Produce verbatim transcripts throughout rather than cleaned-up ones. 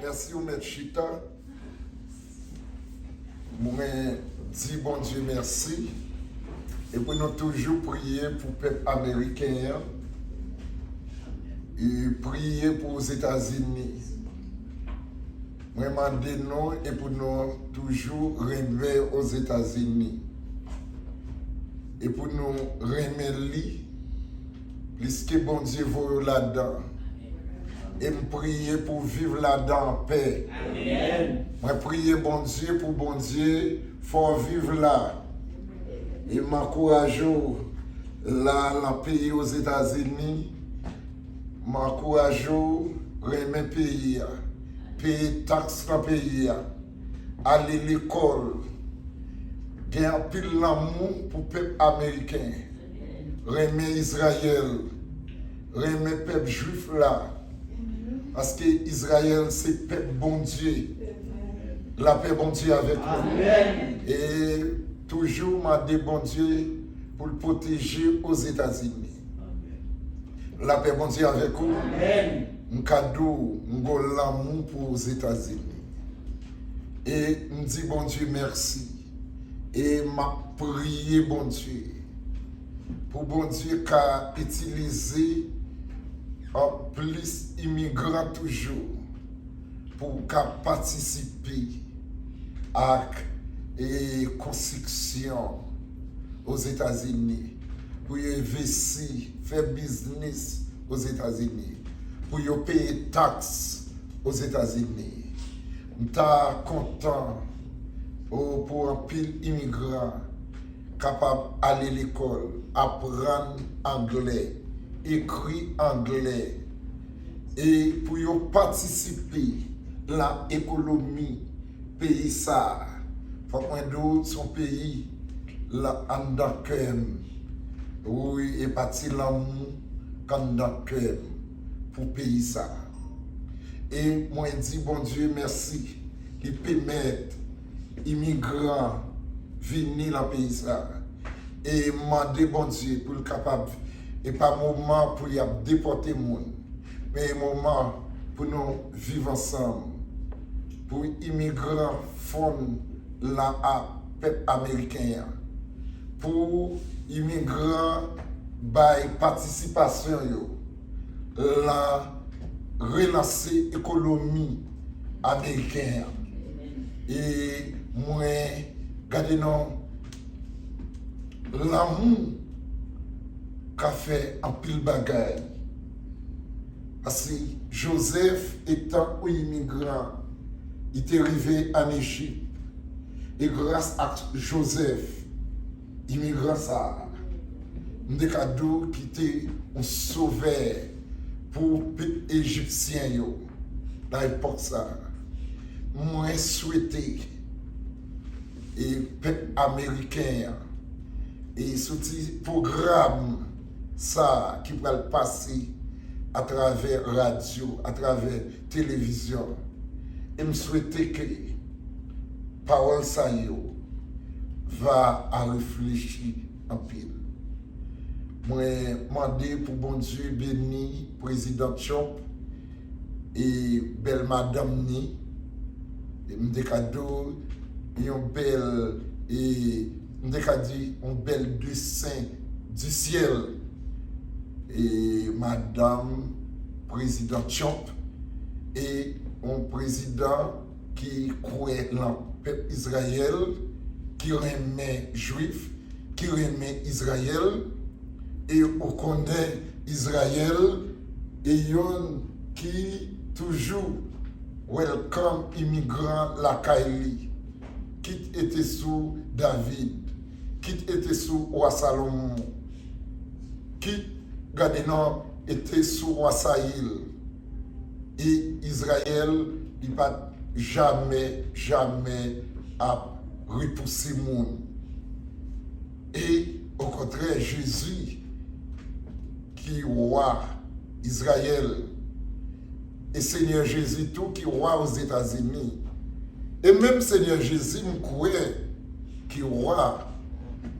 Mèsi, ou mèt chita. Mwen di Bondye mèsi. E pou nou toujou priye pou pèp ameriken an. E priye pou Ozetazini. Mwen mande nou e pou nou toujou renmen Ozetazini. E pou nou renmen li plis ke Bondye voye w ladan. E m priye pou w viv ladan anpè. Mwen priye Bondye pou Bondye fè w viv la. E m ankouraje w la nan peyi Ozetazini. M ankouraje w renmen peyi a. Peye taks nan peyi a. Ale lekòl. Gen anpil lanmou pou pèp ameriken. Renmen Izrayèl. Renmen pèp jwif la. Paske Izrayèl se pèp Bondye. Lapè Bondye avèk nou. E toujou mande Bondye pou l pwoteje Ozetazini. Lapè Bondye avèk ou. M ka di w, m gon lanmou pou Ozetazini. E m di Bondye mèsi. E m ap priye Bondye pou Bondye ka itilize, a, plis imigran toujou pou ka patisipe ak, e, konstriksyon Ozetazini, pou yo envesti, fè biznis Ozetazini, pou yo peye taks Ozetazini. M ta kontan, o, pou anpil imigran kapab ale lekòl, aprann anglè, ekri anglè, e pou yo patisipe nan ekonomi peyi sa a. Fòk mwen di w, se yon peyi la anndan kè m. Wi, e pa ti lanmou k anndan kè m pou peyi sa a. E mwen di Bondye mèsi, li pèmèt imigran vini nan peyi sa a. E m mande Bondye pou l kapab, e pa moman pou y ap depòte moun, men e moman pou nou viv ansanm, pou imigran fonn la a pèp ameriken an, pou imigran bay patisipasyon yo lan relanse ekonomi ameriken an. E mwen gade non lanmou ka fè anpil bagay. Paske Jozèf, etan yon imigran, li te rive ann Ejip. E gras ak Jozèf, imigran sa a, m te ka di w ki te yon sovè pou pèp ejipsyen yo nan epòk sa a. Mwen swete e pèp ameriken an, e sou ti pwogram sa a ki pral pase atravè radyo, atravè televizyon, e m swete ke pawòl sa yo va a reflechi anpil. Mwen mande pou Bondye beni Prezidan Trump e bèl madanm ni. E m te ka di w yon bèl, e m te ka di yon bèl desen di syèl. E madanm Prezidan Trump e yon prezidan ki kwè lan pèp Izrayèl, ki renmen Jwif, ki renmen Izrayèl, e ou konnen Izrayèl e youn ki toujou welcome imigran lakay li, kit e te sou David, kit e te sou wa Salomon, kit, gade non, e te sou wa Sayil. E Izrayèl, li pa t jamè, jamè ap repouse moun. E okontrè, Jezi ki wa Izrayèl, e Senyè Jezi tou ki wa Ozetazini. E menm Senyè Jezi, m kwè, ki wa.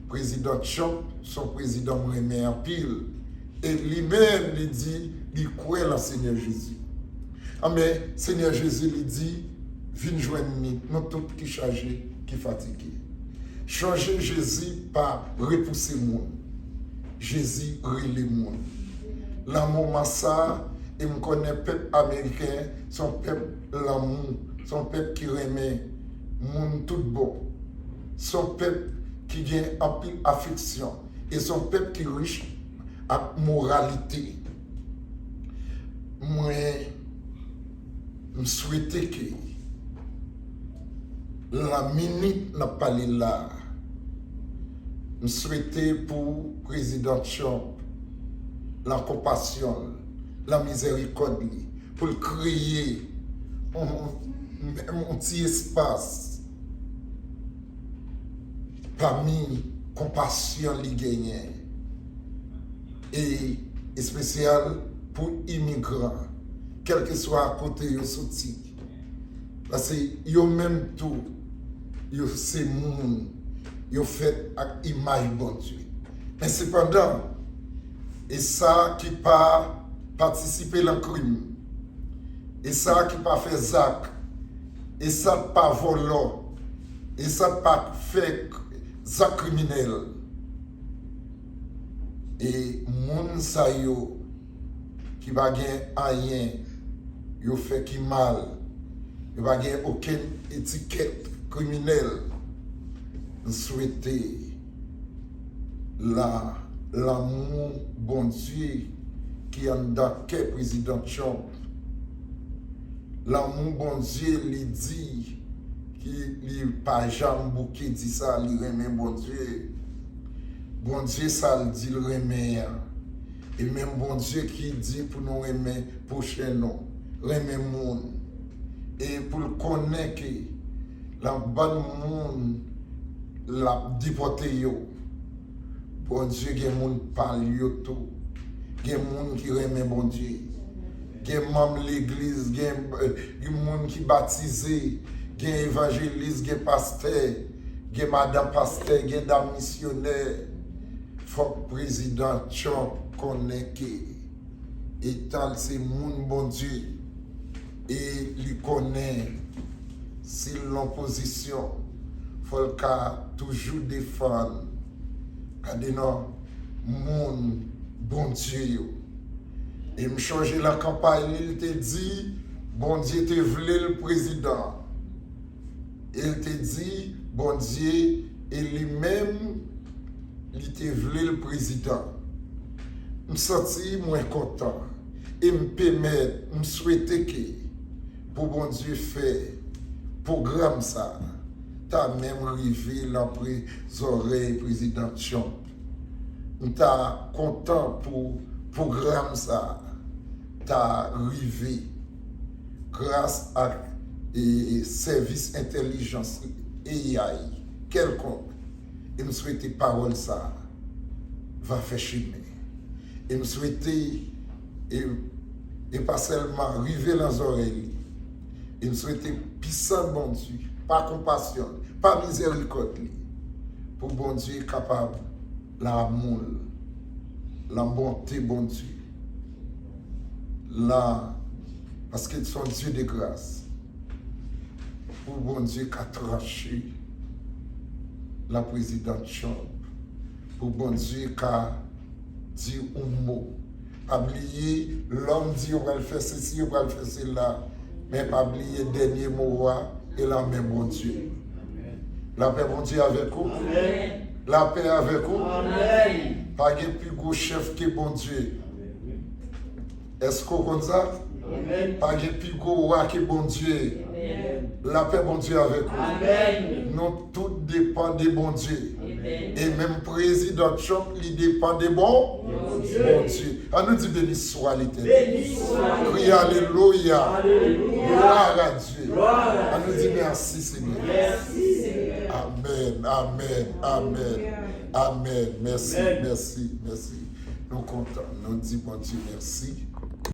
Prezidan Trump se yon prezidan m renmen anpil. E li menm, li di li kwè lan Senyè Jezi. Anben, Senyè Jezi, li di, vin jwenn li, nou tout ki chaje, ki fatige. Chanje Jezi pa repouse moun. Jezi rele moun. Nan moman sa a, e m konnen pèp ameriken se yon pèp lanmou, se yon pèp ki renmen moun tout bon. Se yon pèp ki gen anpil afeksyon. E se yon pèp ki rich ak moralite. Mwen, m swete ke nan minit n ap pale la a, m swete pou Prezidan Trump, nan konpasyon l, nan mizèrikòd li, pou l kreye yon, yon, yon ti espas pami konpasyon li genyen, e espesyal pou imigran, kèlkeswa kote yo soti. Paske yo menm tou, yo se moun, yo fèt ak imaj Bondye. Men sepandan, e sa ki pa patisipe nan krim, e sa ki pa fè zak, e sa k pa vòlò, e sa k pa fè zak kriminèl, e moun sa yo ki pa gen anyen yo fè ki mal, yo pa gen okenn etikèt kriminèl, m swete la, lanmou Bondye ki anndan kè Prezidan Trump. Lanmou Bondye, li di ki li pa janm bouke di sa, li renmen Bondye. Bondye sa l di l renmen an. E menm Bondye ki di pou nou renmen pwochen nou, renmen moun. E pou l konnen ke l ap bann moun l ap depòte yo. Bondye gen moun pa l yo tou. Gen moun ki renmen Bondye. Gen manm legliz, gen, gen moun ki batize, gen evanjelis, gen pastè, gen madanm pastè, gen dam misyonè. Fòk Prezidan Trump konnen ke etan l se moun Bondye e li konnen si l nan pozisyon, fò l ka toujou defann, gade non, moun Bondye yo. E m chonje nan kanpay li, li te di Bondye te vle l prezidan. E l te di Bondye e li menm, li te vle l prezidan. M santi mwen kontan e m pèmèt, m swete ke pou Bondye fè pwogram sa a ta menm rive nan pre-, zòrèy Prezidan Trump. M ta kontan pou pwogram sa a ta rive gras ak, e, sèvis entèlijans A I kèlkonk. E m swete pawòl sa a va fè chimen. E m swete, e, e pa sèlman rive nan zòrèy li. E m swete pisans Bondye, pa konpasyon l, pa mizèrikòd li, pou Bondye kapab lanmou l, lanbonte Bondye, la, paske l se yon Dye de gras, pou Bondye ka tranche la Prezidan Trump, pou Bondye ka di yon mo. Pa bliye, lòm di yo pral fè sesi, yo pral fè sela, men pa bliye dènye mo a e nan men Bondye. Lapè Bondye avèk ou. Lapè avèk ou. Pa gen pi gwo chèf ke Bondye. Èske w konn sa? Pa gen pi gwo wa ke Bondye. Lapè Bondye avèk ou. Nou tout depann de Bondye. E menm Prezidan Trump, li depann de bon Bondye. An nou di, beni swa Letènèl. Kriye alelouya. Glwa a Dye. An nou di, mèsi Senyè. Amèn, amèn, amèn. Amèn. Mèsi, mèsi, mèsi. Nou kontan. Nou di Bondye mèsi.